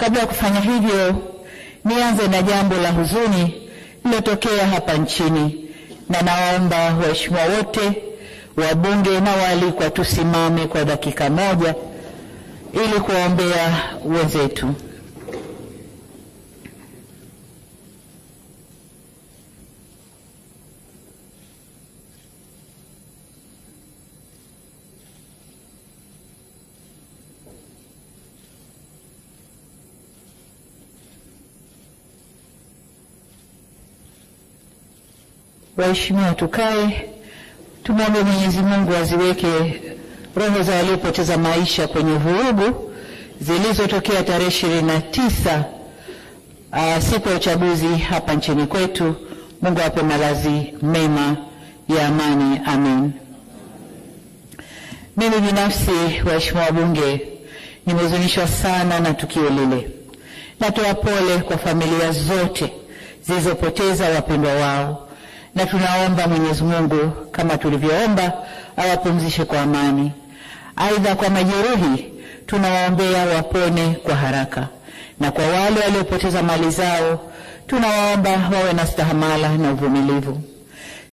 Kabla ya kufanya hivyo, nianze na jambo la huzuni lililotokea hapa nchini, na naomba waheshimiwa wote wabunge na waalikwa tusimame kwa dakika moja ili kuwaombea wenzetu. Waheshimiwa, tukae. Tumwombe Mwenyezi Mungu aziweke roho za waliopoteza maisha kwenye vurugu zilizotokea tarehe 29 siku ya uchaguzi hapa nchini kwetu. Mungu awape malazi mema ya amani. Amen. Mimi binafsi, waheshimiwa wabunge, nimehuzunishwa sana na tukio lile. Natoa pole kwa familia zote zilizopoteza wapendwa wao, na tunaomba Mwenyezi Mungu kama tulivyoomba awapumzishe kwa amani. Aidha, kwa majeruhi tunawaombea wapone kwa haraka, na kwa wale waliopoteza mali zao tunawaomba wawe na stahamala na uvumilivu.